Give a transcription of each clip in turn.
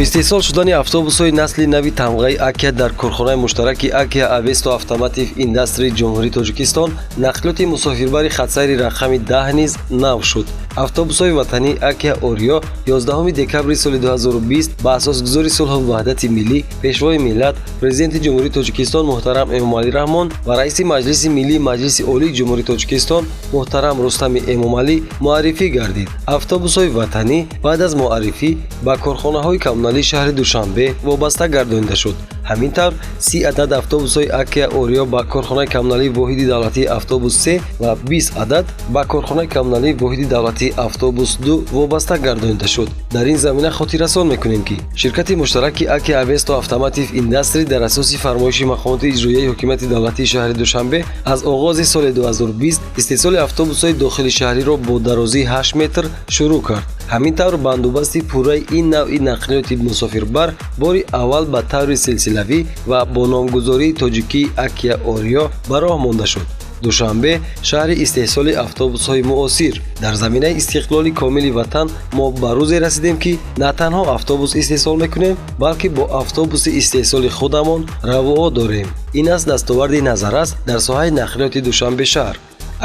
Истеҳсол шудани автобусҳои насли нави тамғаи Акия дар корхонаи муштараки Акия Авесто Автоматив Индастри Ҷумҳурии Тоҷикистон нақлиёти мусофирбари хатсайри рақами 10 низ нав шуд. Автобусҳои ватании Акия Ориё 11 декабри соли 2020 ба асосгузори сулҳу ваҳдати миллӣ, Пешвои миллат, Президенти Ҷумҳурии Тоҷикистон муҳтарам Эмомалӣ Раҳмон ва раиси Маҷлиси Миллии Маҷлиси Олии Ҷумҳурии Тоҷикистон муҳтарам Рустами Эмомалӣ муаррифӣ гардид. Автобусҳои ватанӣ баъд аз муаррифӣ ба корхонаҳои коммуналии шаҳри Душанбе вобаста гардонида шуд. Ҳамин тавр, 30 адад автобусҳои Акия Ориё ба корхонаи коммуналии воҳиди давлатии автобус 3 ва 20 адад ба корхонаи коммуналии воҳиди давлатии автобус 2 вобаста гардонида шуд. Дар ин замина хотиррасон мекунем, ки ширкати муштараки Акия Авесто Автоматив Индастри дар асоси фармоиши мақомоти иҷроияи ҳокимияти давлатии шаҳри Душанбе аз оғози соли 2020 истеҳсоли автобусҳои дохили шаҳриро бо дарозии 8 метр шурӯъ кард. Ҳамин тавр, бандубасти пурраи ин навъи нақлиёти мусофирбар бори аввал ба таври силсилавӣ ва бо номгузории тоҷикии Акия Ориё ба роҳ монда шуд. Душанбе шаҳри истеҳсоли автобусҳои муосир. Дар заминаи истиқлоли комили ватан мо ба рӯзе расидем, ки на танҳо автобус истеҳсол мекунем, балки бо автобуси истеҳсоли худамон равуо дорем. Ин аст дастоварди назаррас дар соҳаи нақлиёти Душанбе шаҳр.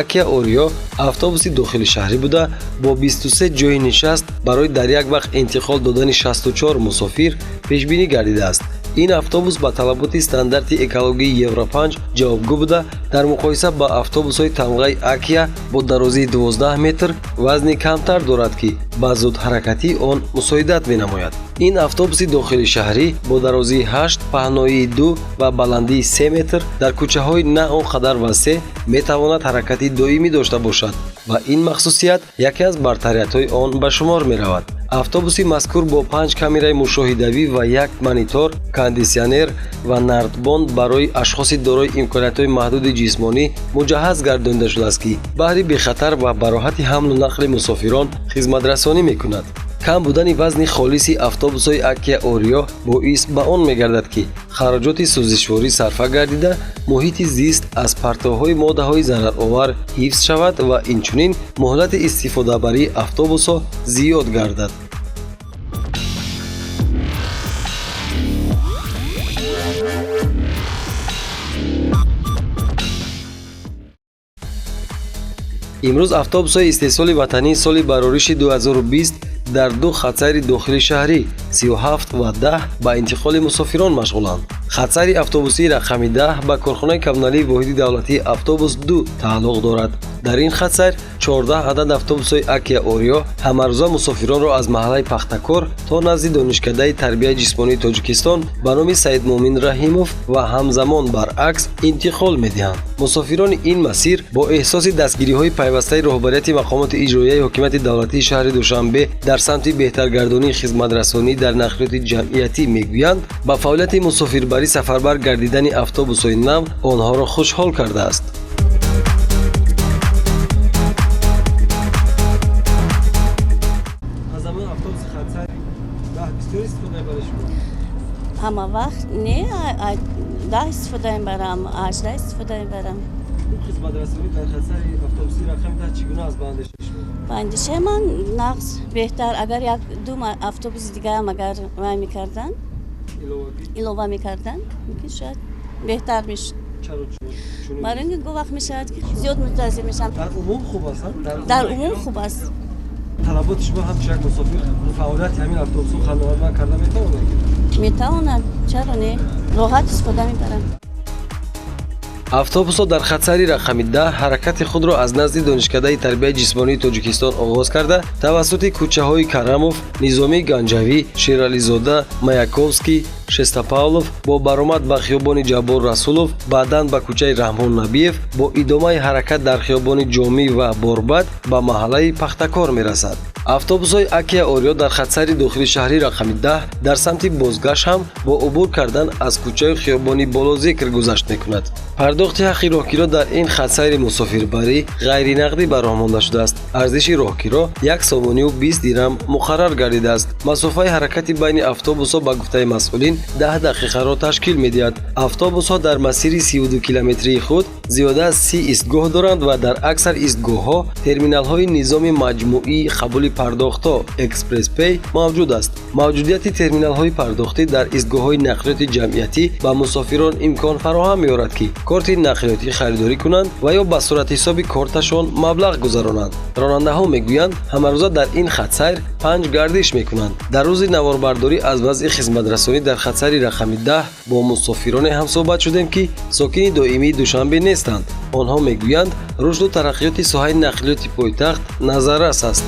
Акия Ориё автобуси дохили шаҳрӣ буда, бо 23 ҷойи нишаст барои дар як вақт интиқол додани 64 мусофир пешбинӣ гардидааст. Ин автобус ба талаботи стандарти экологии Евро 5 ҷавобгӯ буда, дар муқоиса ба автобусҳои тамғаи Акия бо дарозии 12 метр вазни камтар дорад, ки ба зудҳаракатии он мусоидат менамояд. Ин автобуси дохили шаҳрӣ бо дарозии 8, паҳноии 2 ва баландии 3 метр дар кӯчаҳои на он қадар васеъ метавонад ҳаракати доимӣ дошта бошад ва ин махсусият яке аз бартариятҳои он ба шумор меравад. Автобуси мазкур бо 5 камераи мушоҳидавӣ ва як монитор, кондитсионер ва нардбон барои ашхоси дорои имкониятҳои маҳдуди ҷисмонӣ муҷаҳҳаз гардонида шудааст, ки баҳри бехатар ва бароҳати ҳамлу нақли мусофирон хизматрасонӣ мекунад. Кам будани вазни холиси автобусҳои Акия Ориё боис ба он мегардад, ки хароҷоти сӯзишворӣ сарфа гардида, муҳити зист аз партовҳои моддаҳои зараровар ҳифз шавад ва инчунин муҳлати истифодабарии автобусҳо зиёд гардад. Имрӯз автобусҳои истеҳсоли ватании соли барориши 2020 дар ду хатсайри дохили шаҳрӣ 37 ва 10 ба интиқоли мусофирон машғуланд. Хатсайри автобусии рақами 10 ба корхонаи коммуналии воҳиди давлатии автобус 2 тааллуқ дорад. Дар ин хатсайр 14 адад автобусҳои Акия Ориё ҳамарӯза мусофиронро аз маҳаллаи Пахтакор то назди Донишкадаи тарбияи ҷисмонии Тоҷикистон ба номи Саидмуъмин Раҳимов ва ҳамзамон баръакс интиқол медиҳанд. Мусофирони ин масир бо эҳсоси дастгириҳои пайвастаи роҳбарияти мақомоти иҷроияи ҳокимияти давлатии шаҳри Душанбе дар самти беҳтаргардонии хизматрасонӣ дар нақлиёти ҷамъиятӣ мегӯянд, ба фаъолияти мусофирбарӣ сафарбар гардидани автобусҳои нав онҳоро хушҳол кардааст. Аз ҳамон автобуси хатсайри 10 бисёр истифода мебаред шумо? Ҳама вақт не, 10 истифода мебарам, 18 истифода мебарам. Ин хизматрасонӣ дар хатсайри автобусии рақами 10 чӣ гуна аст ба андешаи шумо? Ба андешаи ман, нағз, беҳтар. Агар як ду автобуси дигаам агар вай мекарданд, иловагӣ, илова мекарданд, мумкин, шояд беҳтар мешуд. Чаро чунин? Барои ин ки гоҳ вақт мешавад, ки зиёд мунтазир мешавам. Дар умум хуб аст, Дар умум хуб аст. Талаботи шумо ҳамчун як мусофир фаъолияти ҳамин автобусҳо қаноатманд карда метавонад? Метавонад, чаро не, роҳат истифода мебарам. Автобусҳо дар хатсайри рақами 10 ҳаракати худро аз назди Донишкадаи тарбияи ҷисмонии Тоҷикистон оғоз карда, тавассути кӯчаҳои Карамов, Низомии Ганҷавӣ, Шерализода, Маяковский, Шестопавлов бо баромад ба хиёбони Ҷаббор Расулов, баъдан ба кӯчаи Раҳмон Набиев, бо идомаи ҳаракат дар хиёбони Ҷомӣ ва Борбад ба маҳаллаи Пахтакор мерасад. Автобусҳои Акия Ориё дар хатсайри дохили шаҳрӣ рақами 10 дар самти бозгашт ҳам бо убур кардан аз кӯчаю хиёбони болозикр гузашт мекунад. Пардохти ҳаққи роҳкиро дар ин хатсайри мусофирбарӣ ғайринақдӣ ба роҳ монда шудааст. Арзиши роҳкиро 1 сомонию 20 дирам муқаррар гардидааст. Масофаи ҳаракати байни автобусҳо, ба гуфтаи масъулин, 10 дақиқаро ташкил медиҳад. Автобусҳо дар масири 32 километрии худ Зиёда аз 30 истгоҳ доранд ва дар аксар истгоҳҳо терминалҳои низоми маҷмӯии қабули пардохтҳо «Экспресспей» мавҷуд аст. Мавҷудияти терминалҳои пардохтӣ дар истгоҳҳои нақлиёти ҷамъиятӣ ба мусофирон имкон фароҳам меорад, ки корти нақлиётӣ харидорӣ кунанд ва ё ба суратҳисоби корташон маблағ гузаронанд. Ронандаҳо мегӯянд, ҳамарӯза дар ин хатсайр 5 гардиш мекунанд. Дар рӯзи наворбардорӣ аз вазъи хизматрасонӣ дар хатсайри рақами 10 бо мусофироне ҳамсӯҳбат шудем, ки сокини доимии Душанбе нестанд. Онҳо мегӯянд, рушду тараққиёти соҳаи нақлиёти пойтахт назаррас аст.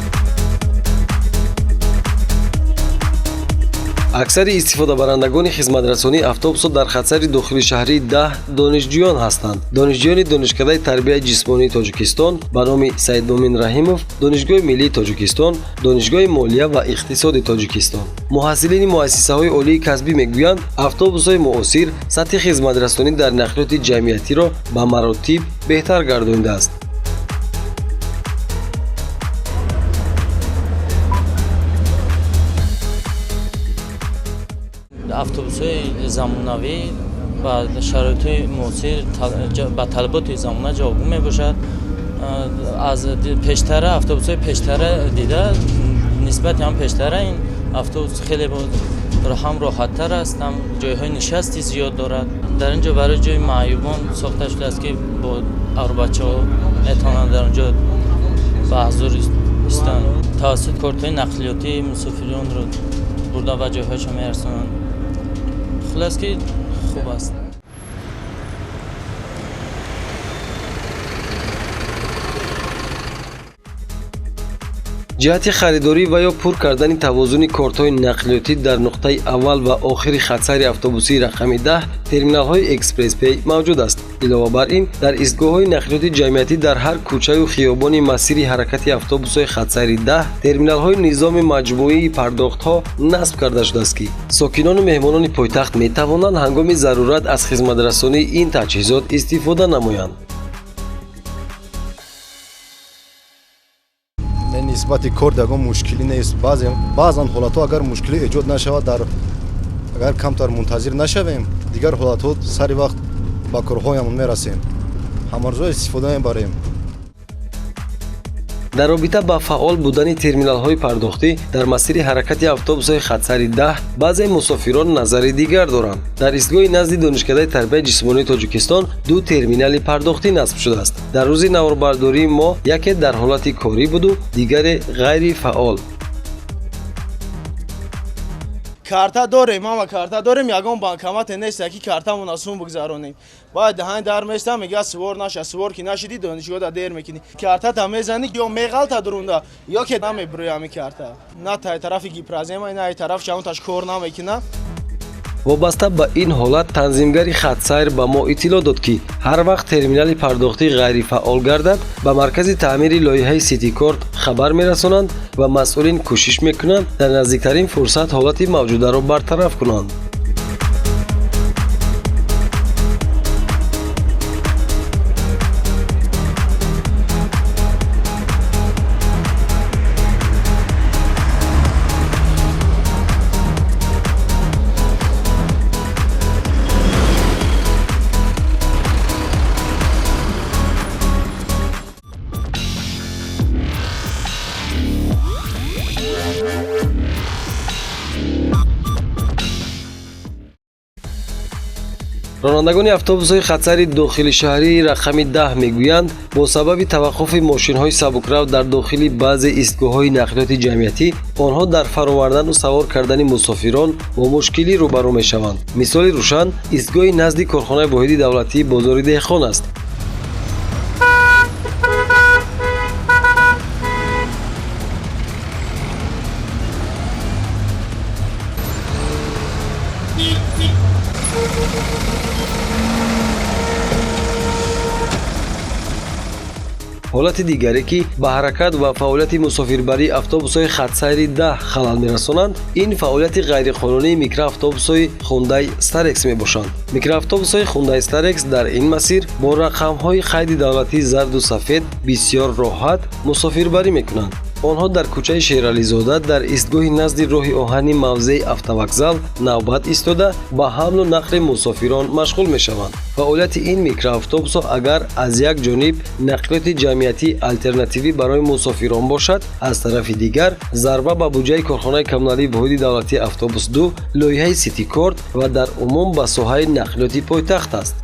Аксари истифодабарандагони хизматрасонии автобусҳо дар хатсайри дохилишаҳрии 10 донишҷӯён ҳастанд. Донишҷӯёни Донишкадаи тарбияи ҷисмонии Тоҷикистон ба номи Саидмумин Раҳимов, Донишгоҳи миллии Тоҷикистон, Донишгоҳи молия ва иқтисоди Тоҷикистон. Муҳассилини муассисаҳои олии касбӣ мегӯянд, автобусҳои муосир сатҳи хизматрасонӣ дар нақлиёти ҷамъиятиро ба маротиб беҳтар гардонидааст. Автобусҳои замонавӣ ба шароитҳои муосир, ба талаботи замона ҷавобгӯ мебошад. Аз пештара, автобусҳои пештара дида, нисбати ҳам пештара ин автобус хеле ҳам роҳаттар аст, ҳам ҷойҳои нишасти зиёд дорад. Дар ин ҷо барои ҷои маъюбон сохта шудааст, ки бо арӯбачаҳо метавонанд дар он ҷо ба ҳузур истанд. Тавассути кортҳои нақлиётӣ мусофиронро бурда ба ҷойҳояшон мерасонанд. Хулос ки хуб аст. Ҷиҳати харидорӣ ва ё пур кардани тавозуни кортҳои нақлиётӣ дар нуқтаи аввал ва охири хатсайри автобусии рақами 10 терминалҳои «Экспресспей» мавҷуд аст. Илова бар ин, дар истгоҳҳои нақлиёти ҷамъиятӣ дар ҳар кӯчаю хиёбони масири ҳаракати автобусҳои хатсайри 10 терминалҳои низоми маҷмӯии пардохтҳо насб карда шудааст, ки сокинону меҳмонони пойтахт метавонанд ҳангоми зарурат аз хизматрасонии ин таҷҳизот истифода намоянд. Нисбати корт ягон мушкилӣ нест. Баъзан ҳолатҳо агар мушкилӣ эҷод нашавад, дар агар камтар мунтазир нашавем, дигар ҳолатҳо сари вақт ба корҳоямон мерасем. Ҳамарӯза истифода мебарем. Дар робита ба фаъол будани терминалҳои пардохтӣ дар масири ҳаракати автобусҳои хатсайри 10 баъзе мусофирон назари дигар доранд. Дар истгоҳи назди Донишкадаи тарбияи ҷисмонии Тоҷикистон ду терминали пардохтӣ насб шудааст. Дар рӯзи наворбардории мо яке дар ҳолати корӣ буду дигаре ғайрифаъол. Карта дорем, ама карта дорем, ягон банкомате нест, яки картамона сум бигзаронем. Бояд даҳани дар местам, мега сувор наша, сувор ки нашиди, донишгоҳда дер мекунӣ. Картата мезанӣ, ё меғалта дурунда, ё ки намебурӯи ҳами карта. На тай тарафи гипрозема, на ай тараф чаонташ кор намекуна. Вобаста ба ин ҳолат танзимгари хатсайр ба мо иттилоъ дод, ки ҳар вақт терминали пардохтӣ ғайрифаъол гардад, ба маркази таъмири лоиҳаи «Ситикорт» хабар мерасонанд ва масъулин кӯшиш мекунанд, дар наздиктарин фурсат ҳолати мавҷударо бартараф кунанд. Ронандагони автобусҳои хатсайри дохилишаҳрии рақами 10 мегӯянд, бо сабаби таваққуфи мошинҳои сабукрав дар дохили баъзе истгоҳҳои нақлиёти ҷамъиятӣ онҳо дар фаровардану савор кардани мусофирон бо мушкилӣ рӯбарӯ мешаванд. Мисоли рӯшан истгоҳи назди корхонаи воҳиди давлатии бозори деҳқон аст. Ҳолати дигаре, ки ба ҳаракат ва фаъолияти мусофирбарии автобусҳои хатсайри 10 халал мерасонанд, ин фаъолияти ғайриқонунии микроавтобусҳои «Хундай Старекс» мебошанд. Микроавтобусҳои «Хундай Старекс» дар ин масир бо рақамҳои қайди давлатии зарду сафед бисёр роҳат мусофирбарӣ мекунанд. Онҳо дар кӯчаи Шерализода дар истгоҳи назди роҳи оҳани мавзеи автовокзал навбат истода, ба ҳамлу нақли мусофирон машғул мешаванд. Фаъолияти ин микроавтобусҳо агар аз як ҷониб нақлиёти ҷамъиятии алтернативӣ барои мусофирон бошад, аз тарафи дигар зарба ба буҷаи корхонаи коммуналии воҳиди давлатии автобус 2, лоиҳаи ситикорт ва дар умум ба соҳаи нақлиёти пойтахт аст.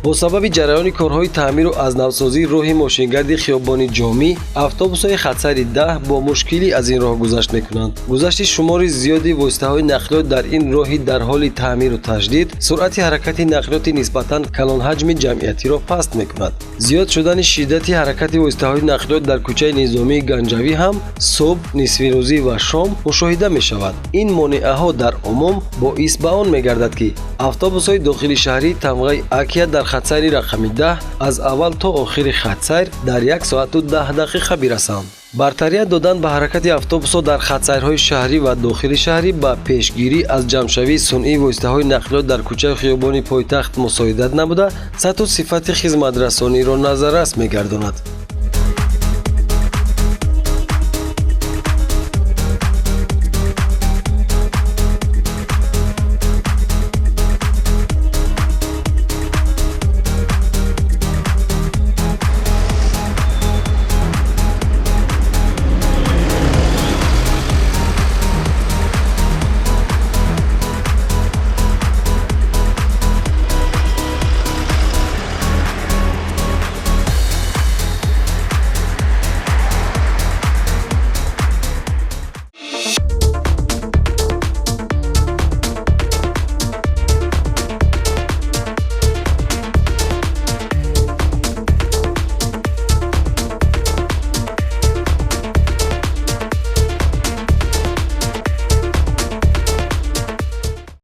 Бо сабаби ҷараёни корҳои таъмиру аз навсозии роҳи мошингарди хиёбони Ҷомӣ, автобусҳои хатсайри 10 бо мушкилӣ аз ин роҳ гузашт мекунанд. Гузашти шумори зиёди воситаҳои нақлиёт дар ин роҳи дар ҳоли таъмиру таҷдид суръати ҳаракати нақлиёти нисбатан калонҳаҷми ҷамъиятиро паст мекунад. Зиёд шудани шиддати ҳаракати воситаҳои нақлиёт дар кӯчаи Низомии Ганҷавӣ ҳам субҳ, нисфирӯзӣ ва шом мушоҳида мешавад. Ин монеаҳо дар умум боис ба он мегардад, ки автобусҳои дохили шаҳрии тамғаи Акия дар хатсайри рақами 10 аз аввал то охири хатсайр дар 1 соату 10 дақиқа бирасанд. Бартарият додан ба ҳаракати автобусҳо дар хатсайрҳои шаҳрӣ ва дохили шаҳрӣ ба пешгирӣ аз ҷамъшавии сунъии воситаҳои нақлиёт дар кӯчаи хиёбони пойтахт мусоидат намуда, сатҳу сифати хизматрасониро назаррас мегардонад.